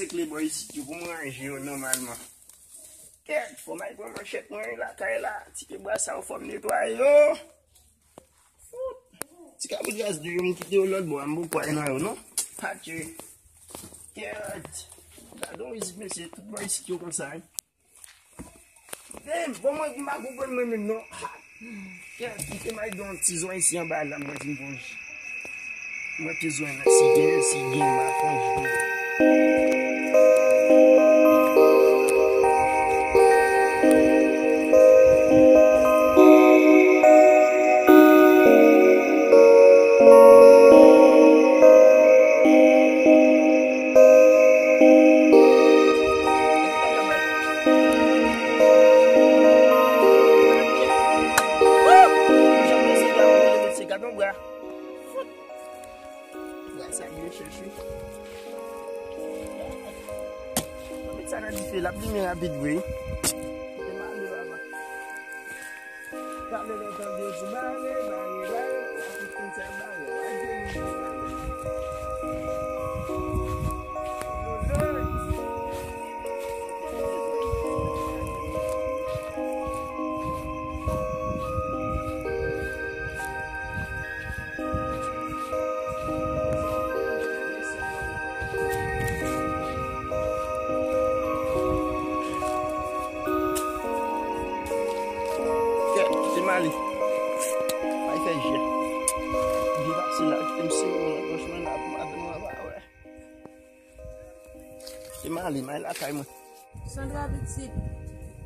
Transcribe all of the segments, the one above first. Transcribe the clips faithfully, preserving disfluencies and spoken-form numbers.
Kle bò isit yo pou m ranje yo nòmalman. Kèt, fò m al pran manchèt mwen lakay la. Ti pye bwa sa yo fò m netwaye yo. Fout. Ti kabrit gaz de yo m kite yo lòt bò a, m poko al nan yo non. Atche. Kèt. Gade yon isit mesye, tout bò isit yo konsa wi. Menm, bon, mwen, m pa konprann mwen menm, non. Ha! Kèt, kite m al gen yon ti zòn isi anba la, mwen di m bon. Mwen te zòn la, si gen, si gen, m a fon. Gad yon bra. Bra sa byen chèch wi. Met sa nan dife, l ap limen rapid vre. Te male avan. Talè lè w tande yo di bare, bare, bare, w ap konn sa bare, w ap di yo bare. Kèt, kite m ale. Ay fè jè. Depase la, kite m sere nan gòj mwen la pou madanm mwen pa wè. Kite m ale, m al lakay mwen. Sandra pitit,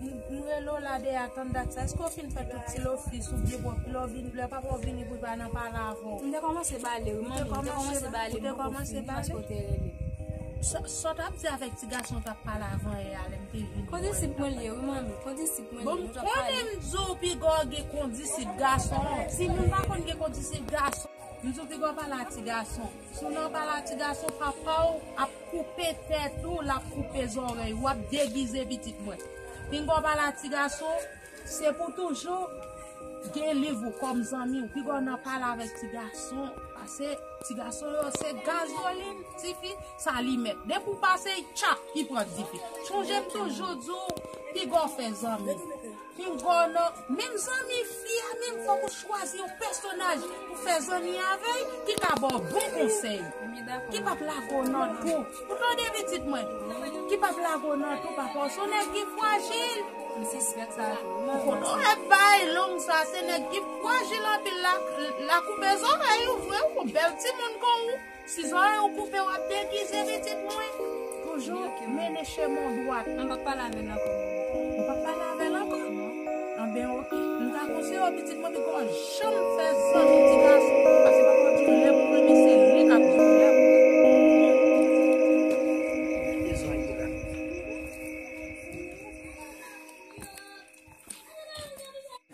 m m rele w la dèyè a tann dat sa. Èske w fin fè tout ti lofis ou byen pwòp lè w vin, lè papa w vini pou l pa nan pale avè w? M te kòmanse bale wi, manmi. M te kòmanse bale, m poko fini paske w te rele. Sa sa w t ap di avèk ti gason w t ap pale avan yè a lè m te vini? Kondisip mwen l ye wi, manmi. Kondisip mwen l ye. Bon, m konnen m di w piga w gen kondisip gason. Timoun pa konn gen kondisip gason. M di w piga w pale a ti gason. Si w nan pale a ti gason, papa w ap koupe tèt ou, l ap koupe zòrèy ou, w ap degize pitit mwen. Pinga w pale a ti gason, se pou toujou gen liv ou kòm zanmi w. Piga w nan pale avèk ti gason, paske ti gason yo se gazolin, tifi, sa li mèt. Depi w pase, tchap, li pran dife. Chonje m toujou di w, piga w fè zanmi. Pinga w nan menm zanmi fi a, menm fòk ou chwazi yon pèsonaj pou fè zanmi avè l, ki ka ba w bon konsèy, ki p ap lage w nan twou. Ou tande pitit mwen? Ki p ap lage w nan twou, papa w se yon nèg ki frajil. M sispèk sa tou. Ou konnen w wè bay long sa, se nèg ki frajil anpil la, la koupe zòrèy ou vre, ou bèl timoun kon ou. Si zòrèy ou koupe, w ap degize pitit mwen. Toujou mennen chemen w dwat. M p ap pale avè l ankò. Ou p ap pale avè l ankò? Anben, oke. M ta konseye w, pitit mwen, piga w janm fè zanmi ti gason, paske papa w di w lè pou renmen, se li k ap di w lè pou.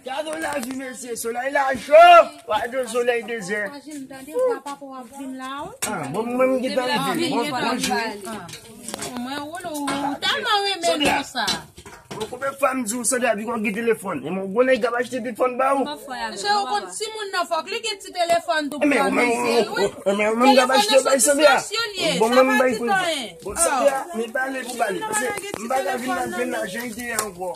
Gade yon lavi, mesye, solèy la cho. Gade yon solèy dezè. Sa jwenn tande, papa pou w ap vin la, wi. Ah, bon, mwen, m gentan rive. Bon, bonjou. Mwen, ou, ou tèlman renmen non sa. Bon, konbyen fwa m di w, Sandra, pi w gen telefòn? E mwen, gwo nèg k ap achte telefòn ba ou. Se ou konn timoun nan, fòk li gen ti telefòn tou pou anmezi l, wi. Telefòn nan se distraksyon l ye, sa pa di anyen. Bon, Sandra, men pale pou pale. Paske m pa ka vin nan jwenn la, jan l te ye ankò.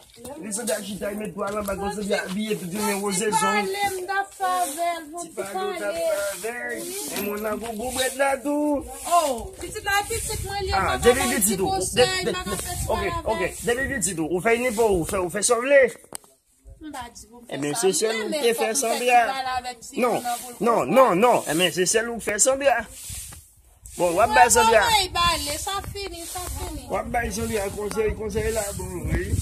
Li sot achita, li met dwa l anba, konsa li abiye tout jounen woze zong. Ti pale, m t ap fè avè l, bon, ti pale. Ti pale, w t ap fè avè l. E moun nan gou, gou brèd la tou. Oh, pitit la, e pitit mwen li ye, papa bay ti konsèy, m pa ka fè ti pale avè l. Depi pitit ou, ou fè inifò, ou fè, ou fè sa w vle. M pa di pou m fè sa. Ebyen, se sèl ou te fè Sandra. Non, non, non, non. Ebyen, se sèl ou k fè Sandra. Bon, w ap bay Sandra. Mwen bale, sa fini, sa fini. W ap bay Sandra konsèy, konsèy la bon, wi.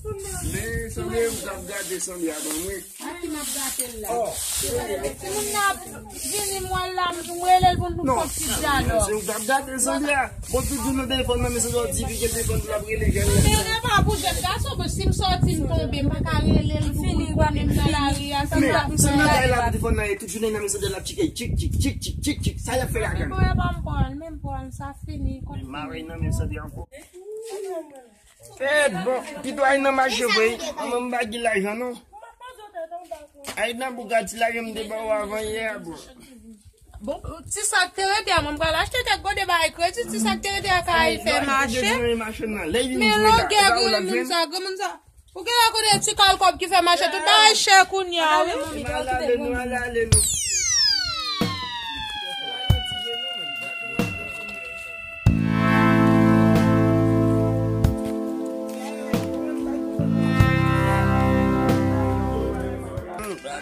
Men, Sandra, ou t ap gate Sandra ban mwen. A ki m ap gate l la? Oh. Timoun nan ap vini, m wè l la, m rele l pou n fè yon ti dyalòg. Non, se ou t ap gate Sandra. Bon, tout jounen telefòn nan men Sandra, w di pi gen telefòn pou l ap rele jèn nan. Men e pa pou jèn gason, men si m sòti, m tonbe, m pa ka rele l pou, pou konnen m nan lari a, sa m ap fè? Men, se nan kay la pou telefòn nan ye, tout jounen nan men Sandra, l ap tchike, tchik, tchik, tchik, tchik, tchik, tchik. Sa y ap fè la, gang? Menm pran l, menm pran l, sa fini. Men mare nan men Sandra ankò. Kèt, bon, pito al nan mache vre. Manman m pa gen lajan, non. Al nan bouk a ti lajan m te ba ou avan yè a, bro. Bon, ti sa k te rete a, mwen pral achte kèk gode bagay kredi, ti sa k te rete a ka al fè mache. Men longè granmoun sa, granmoun sa. Ou gen lè kote ti kal kòb ki fè mache, tout bagay chè kounye a, wi. Ann ale nou, ann ale nou.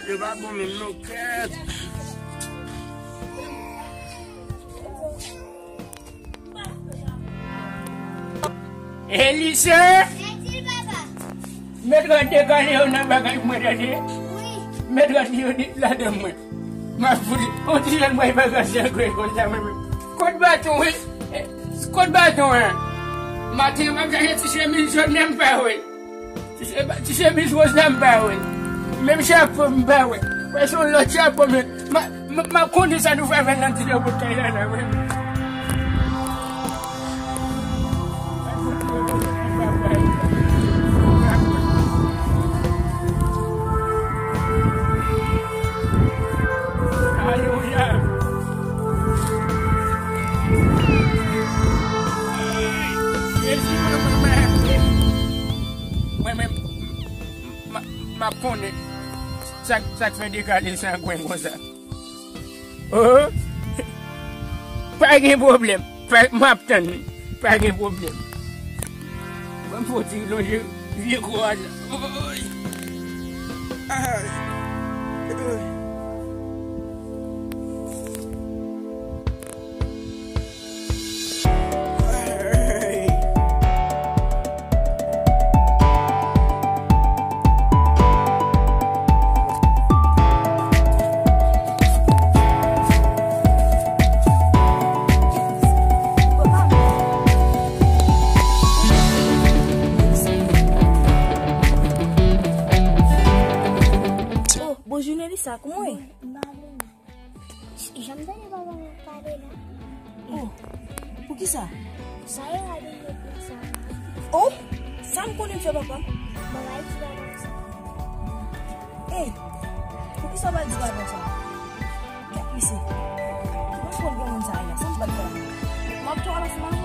Yo pa bon menm non, kèt. Elise! Mèt rad dekale yo nan bagay mwen, tande. Mèt rad yo di ladan mwen. M ap fout on ti jèn mwen bagay sa kwè konsa mwen menm. Kot baton, wi? Eh, kot baton an? Maten, m ap chache ti chemiz jòn nan, m pa wè l. Ti chemiz woz la, m pa wè l. Menm chapo, m pa wè. Wè, se yon lòt chapo, men. M a, m a, m a konnen sa nou fè avè l nan ti dèbot kay la, la, wè. Alelouya. Jezi, mwen, mwen, mwen, mwen, mwen, m ap konnen sa, sa k fè dekale sangwen konsa. Oh, pa gen pwoblèm. Pa, m ap tann li. Pa gen pwoblèm. Ban m fè yon ti lonje vye kò a la. Oy. Ay. Oy. Oh, bonjou Nelisa, kòman w ye? Jan m tande papa m ap pale la. Oh, poukisa? Sa yo rale yo konsa. Oh, sa m konnen m fè papa m. Mwen pa di papa m sa. Ey, poukisa w pa di papa m sa? Kèt mesye. Ki pa konn gen moun sa yo la, sa m pa t fè la. M ap tou avanse, m ap